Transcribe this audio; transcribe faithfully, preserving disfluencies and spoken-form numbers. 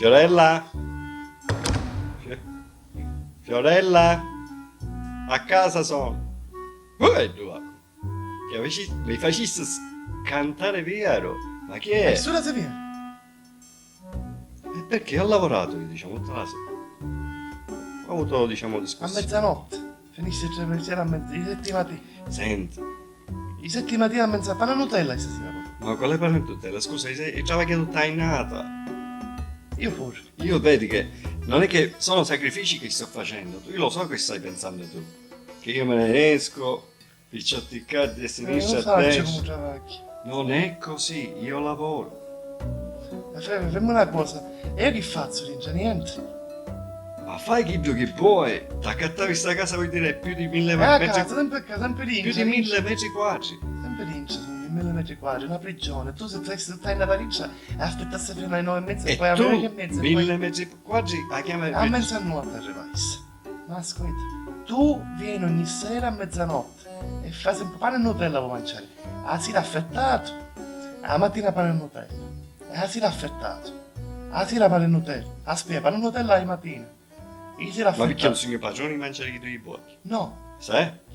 Fiorella? Fi-, Fiorella? A casa sono. Uè, dua. Che faci-, mi facissi scantare via, ro. Ma chi è? Sura se via. E perché ho lavorato io, diciamo, tutta la sera. Ho avuto, diciamo, a discussione. A mezzanotte. Finisce tre pensieri a mezza, i sette di mattina. Senti. I sette di mattina a mezza, pane e Nutella stasera. Ma quale pane e Nutella? Scusa, i, i travagghia tutta a innata. Io pure. Io vedi che non è che sono sacrifici che sto facendo, io lo so che stai pensando tu, che io me ne esco, picciotti a destra, eh, sinistra, a destra. Come travagghio? Non è così, io lavoro. Ma Flavio, fammi una cosa, e io che faccio, dintra? Niente. Ma fai chiddu chi vuoi, t'accattavi sta casa, vuol dire più di mille metri. Eh, casa, sempre, sempre dintra, più di mille metri quadri. Sempre dintra, sono mille metri quadri, una prigione. Tu se stai, se stai in una valigia e aspettassi fino alle nove e mezza e poi alle undici e mezza e poi mille metri quadri, la chiama a mezzanotte arrivassi. Ma ascolta, tu vieni ogni sera a mezzanotte e fai sempre pane e Nutella vuoi mangiare. A sera affettato, a mattina pane e Nutella. E a sera affettato, a sera pane e Nutella. A spia pane e Nutella a mattina. I sera affettato. Ma perché non sono padrone di mangiare i due buoni? No. Sai?